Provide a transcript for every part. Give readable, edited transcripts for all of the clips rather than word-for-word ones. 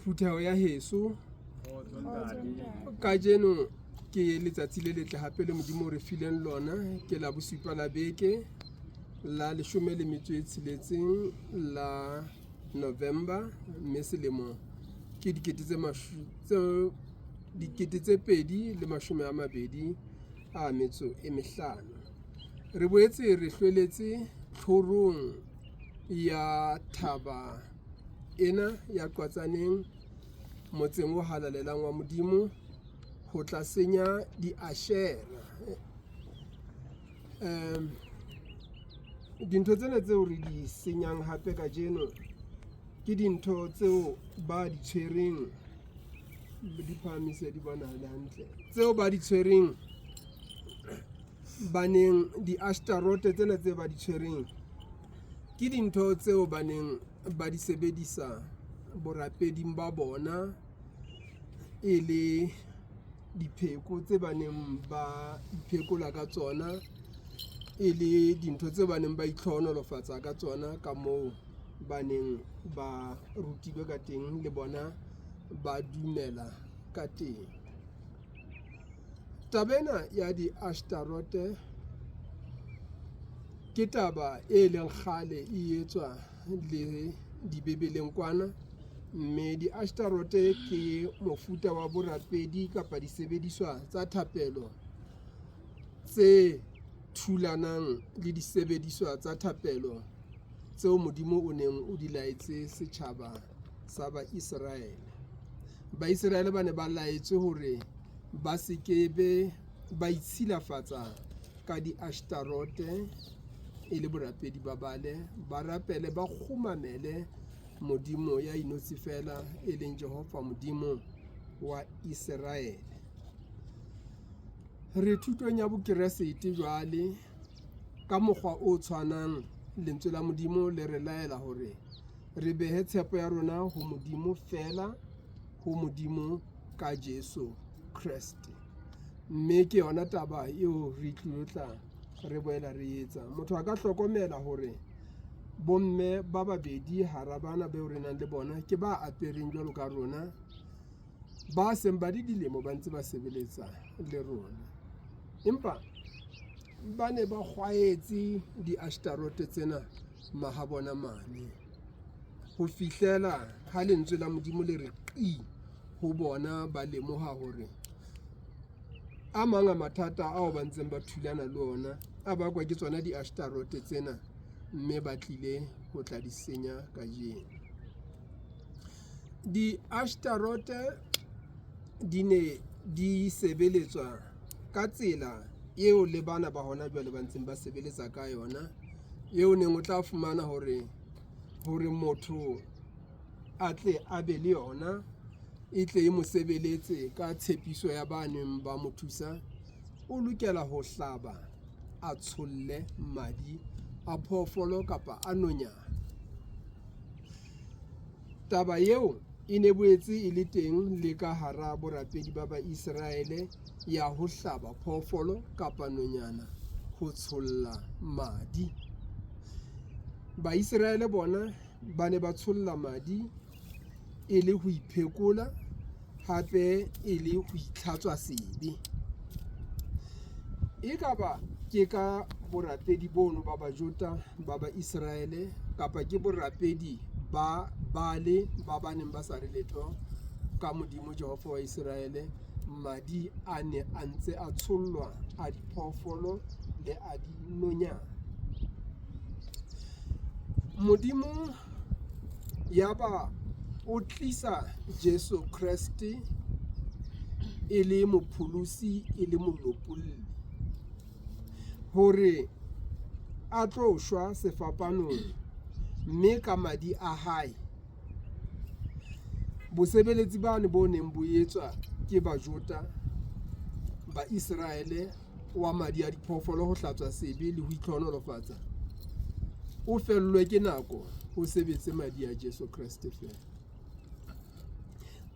Phutheho ya heso, kajeno ke letsatsi le letle hape le Modimo o re fileng lona, ke la bosupa la beke la 16 la November, mme selemo ke 2025. Re boetse re hlweletse tlhorong ya thaba ena ya Qwatsaneng, motseng o halalelang wa Modimo, ho tla senya diashera. Dintho tsena tseo re di senyang hape kajeno ke dintho tseo ba di tshwereng, di phahamise di bonahale hantle, tseo ba di tshwereng baneng di-ashtarote tsena tse ba di tshwereng ke dintho tseo ba neng ba di sebedisa borapeding ba bona, e le dipheko tse ba neng ba iphekola ka tsona, e le dintho tse ba neng ba itlhohonolofatsa ka tsona ka moo ba neng ba rutilwe ka teng le bona ba dumela ka teng. Taba ena ya di-ashtarote ke taba e leng kgale e etswa le dibebeleng kwana, mme di-ashtarote ke mofuta wa borapedi kapa disebediswa tsa thapelo tse thulanang le disebediswa tsa thapelo tseo Modimo o neng o di laetse setjhaba sa Baiseraele. Baiseraele ba ne ba laetswe hore ba se ke be ba itshilafatsa ka di-ashtarote e le borapedi ba Bale, ba rapele, ba kgumamele Modimo ya inotshi fela, e leng Jehova Modimo wa Iseraele. Re thutong ya Bokeresete jwale, ka mokgwa o tshwanang lentswe la Modimo le re laela hore re behe tshepo ya rona ho Modimo fela, ho Modimo ka Jesu Kreste. Mme ke yona taba eo re tlilo tla re boela re etsa. Motho a ka hlokomela hore bomme ba babedi hara bana beo re nang le bona ke ba apereng jwalo ka rona, ba seng ba le dilemo ba ntse ba sebeletsa le rona, empa ba ne ba kgwaetse di-ashtarote tsena mahabona mane ho fihlela ha lentswe la Modimo le re qi ho bona, ba lemoha hore a mang a mathata ao ba ntseng ba thulana le ona a bakwa ke tsona di-ashtarote tsena, mme ba tlile ho tla di senya kajeno. Di-ashtarote di ne di sebeletswa ka tsela eo le bana ba hona jwale ba ntseng ba sebeletsa ka yona, eo neng o tla fumana hore motho a tle a be le yona, e tle e mo sebeletse ka tshepiso ya ba neng ba mo thusa, o lokela ho hlaba a tsholle madi a phoofolo kapa a nonyana. Taba eo e ne boetse e le teng le ka hara borapedi ba Baiseraele ya ho hlaba phoofolo kapa nonyana ho tsholla madi. Baiseraele bona ba ne ba tsholla madi e le ho iphekola, hape e le ho itlhatswa sebe. Ekaba ke ka borapedi bono ba Bajota ba Baiseraele kapa ke borapedi ba Baale ba ba neng ba sa re letho ka Modimo Jehova wa Iseraele, madi a ne a ntse a tshollwa a diphoofolo le a dinonyana. Modimo yaba o tlisa Jesu Kreste e le mopholosi, e le molopolli, hore a tlo shwa sefapanong, mme ka madi a hae bosebeletsi bane bo neng bo etswa ke Bajota ba Iseraele wa madi a diphoofolo ho hlatswa sebe le ho itlhohonolofatsa, o fellwe ke nako ho sebetse madi a Jesu Kreste feela.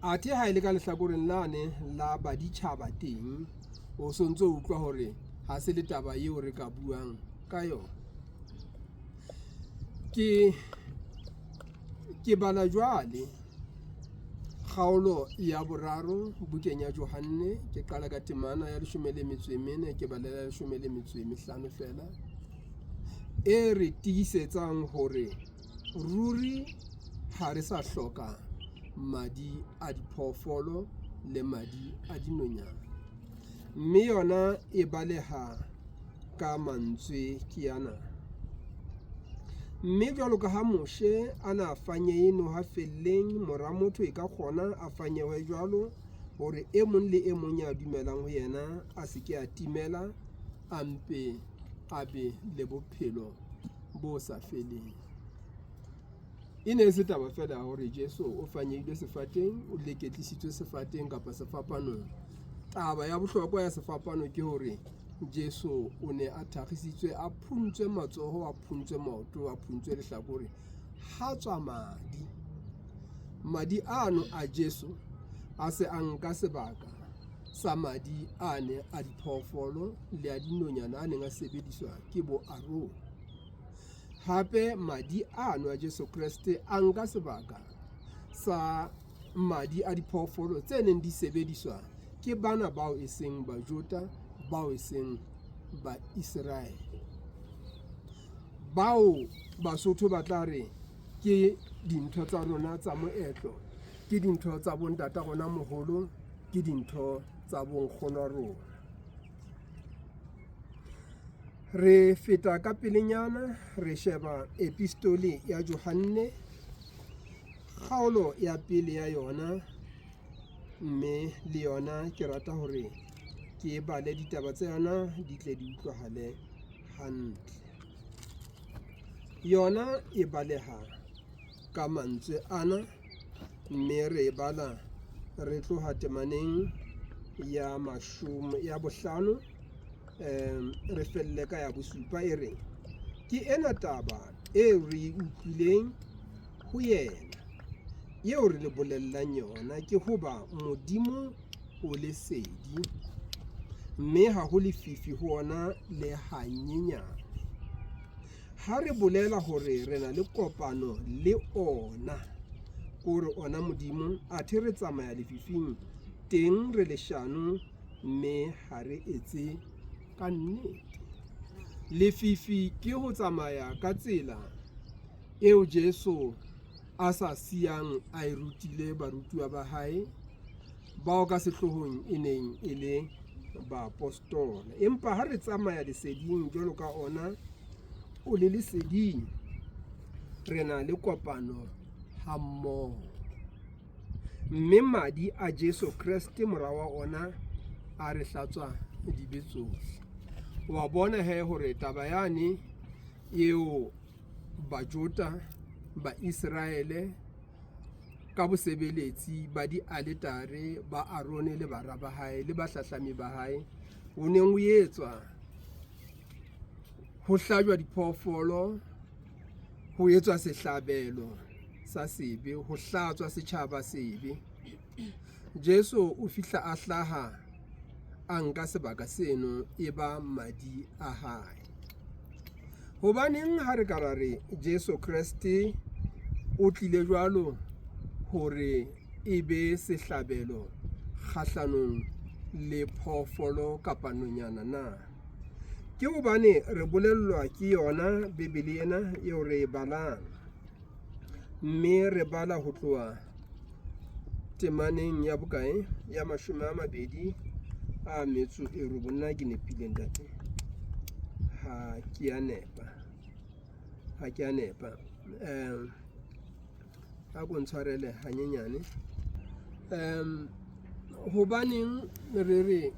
Athe ha e le ka lehlakoreng lane la baditjhaba teng, o sontso o utlwa hore ha se le taba eo re ka buang ka yona. Ke bala jwale. Kgaolo ya boraro bukeng ya Johanne, ke qala ka temana ya 14, ke balela ya 15 feela, e re tiisetsang hore ruri ha re sa hloka madi a diphoofolo le madi a dinonyana. Mme yona e baleha ka mantswe ke ana: Mme jwalo ka ha Moshe a na fanyehe noha felleng, mora motho e ka kgona a fanyehwe jwalo, hore e mong le e mong ya dumelang ho yena a se ke a timela, a mpe a be le bophelo bo sa feleng. E ne e se taba feela ya hore Jesu o fanyehilwe sefateng, o leketlisitswe sefateng kapa sefapanong. Taba ya bohlokwa ya sefapano ke hore Jesu o ne a thakgisitswe, a phuntswe matsoho, a phuntswe maoto, a phuntswe lehlakore, ha tswa madi. Madi ano a Jesu a se a nka sebaka sa madi ane a diphoofolo le a dinonyana a neng a sebediswa ke bo Arone. Hape madi ano a Jesu Kreste a nka sebaka sa madi a diphoofolo tse neng di sebediswa ke bana bao e seng Bajota, bao e seng Baiseraele. Bao Basotho ba tla re ke dintho tsa rona tsa moetlo, ke dintho tsa bontata rona moholo, ke dintho tsa bonkgono rona. Re feta ka pelenyana, re sheba epistole ya Johanne, kgaolo ya pele ya yona, mme le yona ke rata hore ke bale ditaba tsa yona di tle di utlwahale hantle. Yona e baleha ka mantswe ana, mme re e bala re tloha temaneng ya 50, re felle ka ya 7, e reng: Ke ena taba e re e utlwileng ho yena, eo re le bolellang yona, ke hoba Modimo o lesedi, mme ha ho lefifi ho ona le hanyenyane. Ha re bolela hore re na le kopano le ona, kore ona Modimo, athe re tsamaya lefifing, teng re leshano, mme ha re etse ka nnete. Lefifi ke ho tsamaya ka tsela eo Jesu a sa siyang a e rutile barutuwa ba hae, bao ka sehloohong e neng e le baapostola. Empa ha re tsamaya leseding jwalo ka ona o le leseding, re na le kopano hammoho, mme madi a Jesu Kreste mora wa ona a re hlatswa dibe tsohle. Wa bona he hore taba yane eo Bajota ba Iseraele ka bosebeletsi ba dialetare ba Arone le bara ba hae le bahlahlami ba hae o neng o etswa ho hlajwa diphoofolo, ho etswa sehlabelo sa sebe, ho hlatswa setjhaba sebe. Jesu o fihla a hlaha a nka sebaka seno e ba madi a hae. Hobaneng ha re ka ra re Jesu Kreste o tlile jwalo hore e be sehlabelo kgahlanong le phoofolo kapa nonyana na? Ke hobane re bolellwa ke yona Bibele ena eo re e balang, mme re bala ho tloha temaneng ya bokae ya 29. Nna ke nepile ntate, ha ke a nepa, ha ke a nepa. A ko ntshwarele hanyenyane. Hobaneng re re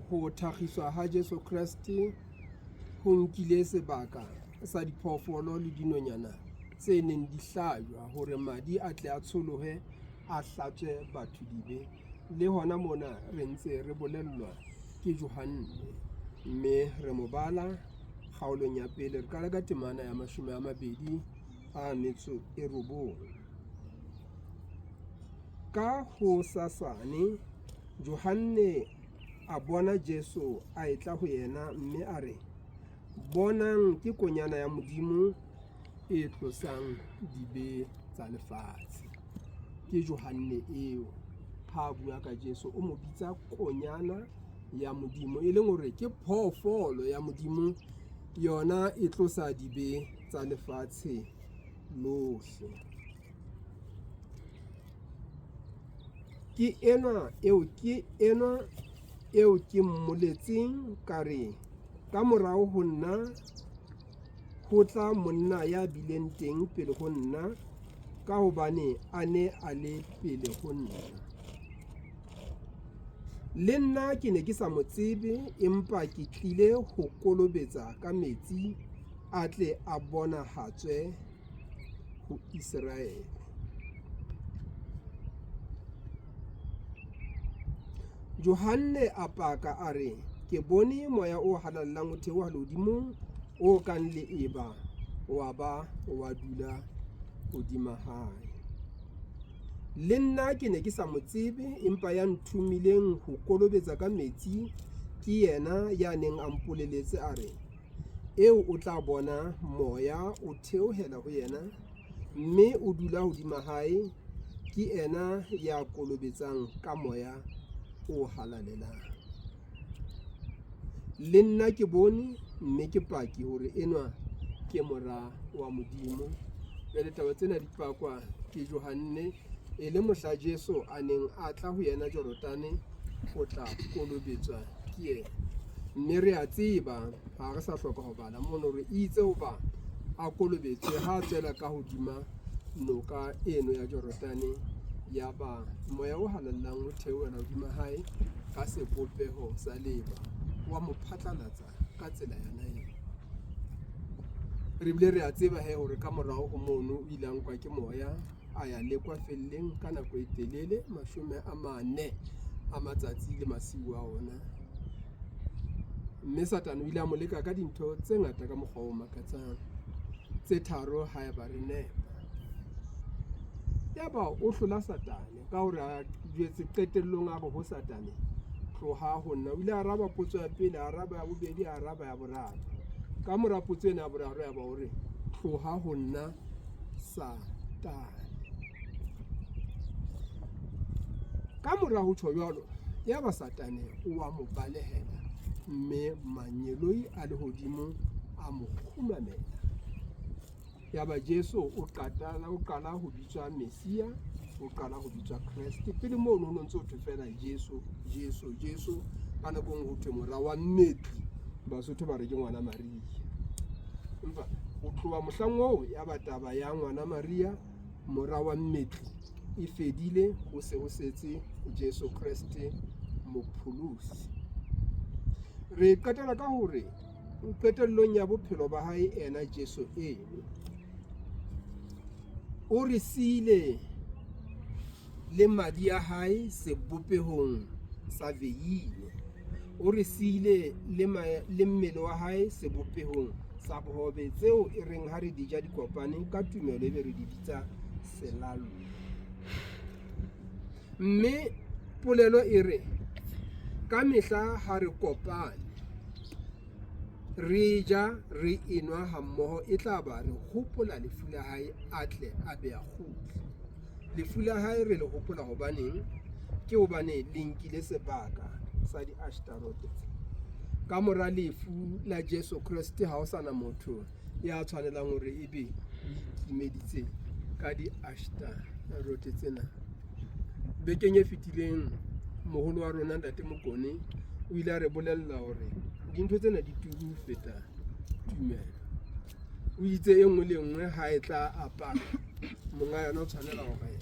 ho thakgiswa ha Jesu Kreste ho nkile sebaka sa diphoofolo le dinonyana tse neng di hlajwa hore madi a tle a tsholohe a hlatswe batho dibe? Le hona mona re ntse re bolellwa ke Johanne, mme re mo bala kgaolong ya pele, re qala ka temana ya 29. Ka hosasane Johanne a bona Jesu a etla ho yena, mme a re: Bonang, ke konyana ya Modimo e tlosang dibe tsa lefatshe. Ke Johanne eo ha a bua ka Jesu o mo bitsa konyana ya Modimo, e leng hore ke phoofolo ya Modimo, yona e tlosa dibe tsa lefatshe lohle. Ke enwa eo ke enwa eo ke mmoletseng ka re, ka morao ho nna ho tla monna ya bileng teng pele ho nna, ka hobane a ne a le pele ho nna. Le nna ke ne ke sa mo tsebe, empa ke tlile ho kolobetsa ka metsi a tle a bonahatswe ho Iseraele. Johanne a paka a re, ke bone moya o halalelang o theoha lehodimong o kang leeba, wa ba wa dula hodima hae. Le nna ke ne ke sa mo tsebe, empa ya nthomileng ho kolobetsa ka metsi ke yena ya neng a mpoleletse a re, eo o tla bona moya o theohela ho yena mme o dula hodima hae, ke ena ya kolobetsang ka moya o halalelang. Le nna ke bone mme ke paki hore enwa ke mora wa Modimo. Jwale taba tsena di pakwa ke Johanne e le mohla Jesu a neng a tla ho yena Jorodane ho tla kolobetswa ke yena. Mme re a tseba, ha re sa hloka ho bala mono, hore itse hoba a kolobetswe ha a tswela ka hodima noka eno ya Jorodane, ya ba moya o halalelang o theohela hodima hae ka sebopeho sa leeba, wa mo phatlalatsa ka tsela yona eo. Re bile re a tseba he hore ka morao ho mono o ile a nkwa ke moya, a ya lekwa felleng ka nako e telele, 40 a matsatsi le masiu a ona. Mme Satane o ile a mo leka ka dintho tse ngata ka mokgwa o makatsang, tse tharo haeba re nepa. Yaba o hlola Satane ka hore a jwetse qetellong a re ho Satane, tloha ho nna. O ile a araba potso ya pele, a araba ya bobedi, a araba ya boraro. Ka mora potso ena ya boraro ya ba o re, tloha ho nna Satane. Ka mora ho tjho jwalo, yaba Satane o a mo balehela, mme mangeloi a lehodimo a mo kgumamela. Yaba Jesu o qala ho bitswa Messia, o qala ho bitswa Kreste. Pele mono ho no ntse ho thwe fela Jesu, Jesu, Jesu. Ka nako e nngwe ho thwe mora wa mmetli, Basotho ba re ke ngwana Maria. Empa ho tloha mohlang oo yaba taba ya ngwana Maria, mora wa mmetli, e fedile, ho se ho setse Jesu Kreste mopholosi. Re qetela ka hore qetellong ya bophelo ba hae ena Jesu eno o re siile le madi a hae sebopehong sa veine, o re siile le mmele wa hae sebopehong sa bohobe, tseo e reng ha re di ja di kopane ka tumelo ebe re di bitsa selallo. Mme polelo e re ka mehla ha re kopane re ja re enwa hammoho, e tla ba re hopola lefu la hae a tle a be a kgutle. Lefu la hae re le hopola hobaneng? Ke hobane le nkile sebaka sa di-Ashtarote. Ka mora lefu la Jesu Kreste ha ho sana motho ya tshwanelang hore ebe o ikimeditse ka di-Ashtarote tsena. Bekeng e fetileng moholo wa rona Ntate Mokone o ile a re bolella hore dintho tsena di turu ho feta tumelo. O itse e nngwe le e nngwe ha e tla apara, monga yona o tshwanela hore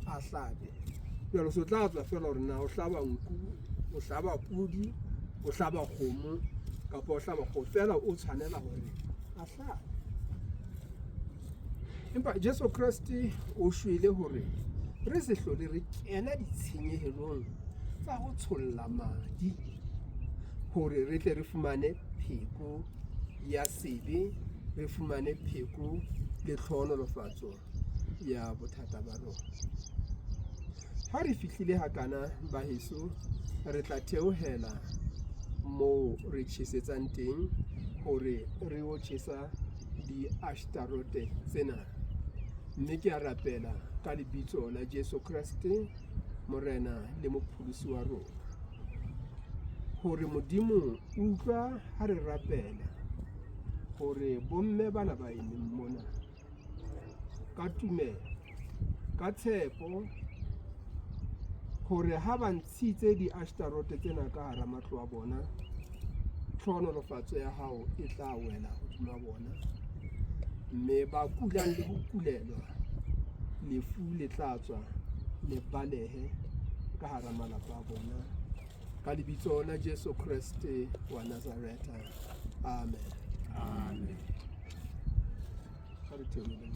a hlabe. Jwale so tla tswa fela hore na o hlaba nku, o hlaba podi, o hlaba kgomo kapa o hlaba kgoho, fela o tshwanela hore a hlabe. Empa Jesu Kreste o shwele hore re se hlole re kena ditshenyehelong tsa ho tsholla madi, hore re tle re fumane pheko ya sebe, re fumane pheko le tlhohonolofatso ya bothata ba rona. Ha re fihlile hakana ba heso, re tla theohela moo re tjhesetsang teng hore re yo tjhesa di-Ashtarote tsena. Mme ke a rapela Ka lebitso la Jesu Kreste, Morena le Mopholosi wa rona. Hore Modimo utlwa ha re rapela hore bomme bana ba emeng mona ka tumelo, ka tshepo hore ha ba ntshitse diashtarote tsena ka hara matlo a bona, tlhohonolofatso ya hao e tla wela hodima bona, mme ba kulang le ho kulelwa lefu le tla tswa le balehe ka hara malapa a bona. Ka lebitso la Jesu Kreste wa Nazaretha, amen. Amen. Ha re theoheleng.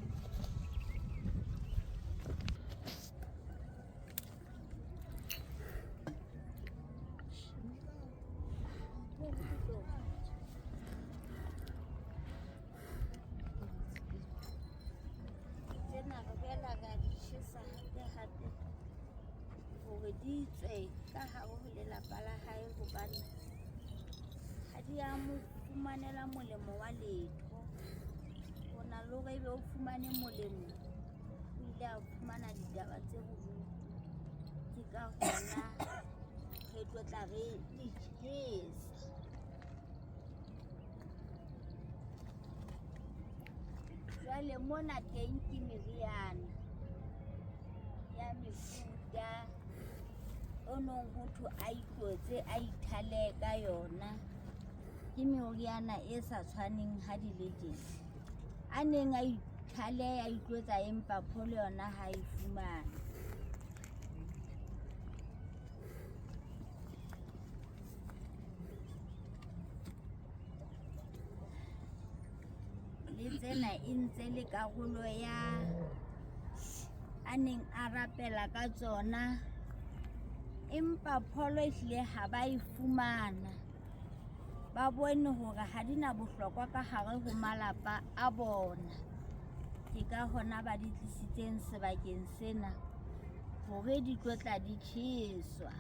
Tsena re boela ra di tjhesa hape hape hore di tswe ka hare ho lelapa la hae hobane ha di a mo fumanela molemo wa letho. Ho na le hore ebe o fumane molemo, o ile a fumana ditaba tse bohloko. Ke ka hona re tlo tla re di tjhesa. Jwale mona teng ke meriana ya mefuta o nong ho thwe a itlotse a ithale ka yona. Ke meriana e sa tshwaneng ha di le tjena. A neng a ithale a itlotsa empa pholo yona ha e fumane. Le tsena e ntse le karolo ya a neng a rapela ka tsona, empa pholo ehlile ha ba e fumana. Ba bone hore ha di na bohlokwa ka hare ho malapa a bona. Ke ka hona ba di tlisitseng sebakeng sena hore di tlo tla di tjheswa.